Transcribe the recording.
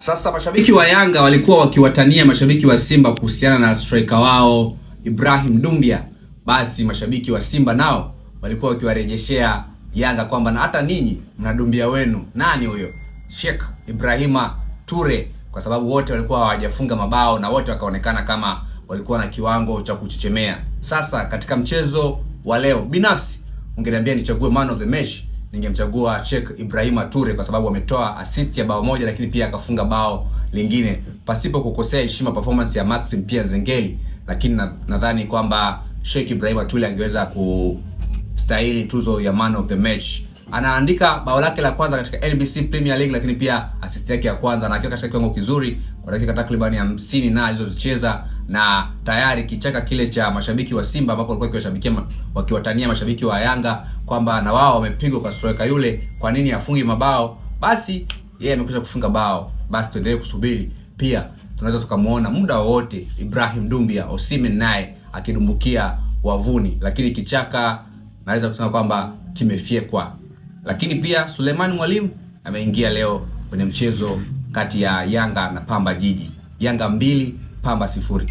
Sasa mashabiki wa Yanga walikuwa wakiwatania mashabiki wa Simba kuhusiana na striker wao Ibrahim Doumbia. Basi mashabiki wa Simba nao walikuwa wakiwarejeshea Yanga kwamba na hata ninyi mna Doumbia wenu. Nani huyo? Sheikh Ibrahima Toure, kwa sababu wote walikuwa hawajafunga mabao na wote wakaonekana kama walikuwa na kiwango cha kuchechemea. Sasa katika mchezo wa leo, binafsi ungeniambia nichague man of the match, ningemchagua Sheikh Ibrahima Toure kwa sababu ametoa assist ya bao moja, lakini pia akafunga bao lingine pasipo kukosea heshima performance ya Maxim pia Nzengeli, lakini nadhani kwamba Sheikh Ibrahima Toure angeweza kustahili tuzo ya man of the match. Anaandika bao lake la kwanza katika NBC Premier League, lakini pia assist yake ya kwanza, na akiwa katika kiwango kizuri kwa dakika takriban 50 na alizozicheza, na tayari kichaka kile cha mashabiki wa Simba ambapo walikuwa wakiwashabikia wakiwatania mashabiki wa Yanga kwamba na wao wamepigwa kwa striker yule, kwa nini afungi mabao? Basi yeye amekwisha kufunga bao, basi tuendelee kusubiri. Pia tunaweza tukamuona muda wowote Ibrahim Doumbia Osimhen naye akidumbukia wavuni, lakini kichaka naweza kusema kwamba kimefyekwa. Lakini pia Suleiman Mwalimu ameingia leo kwenye mchezo kati ya Yanga na Pamba Jiji. Yanga 2, Pamba 0.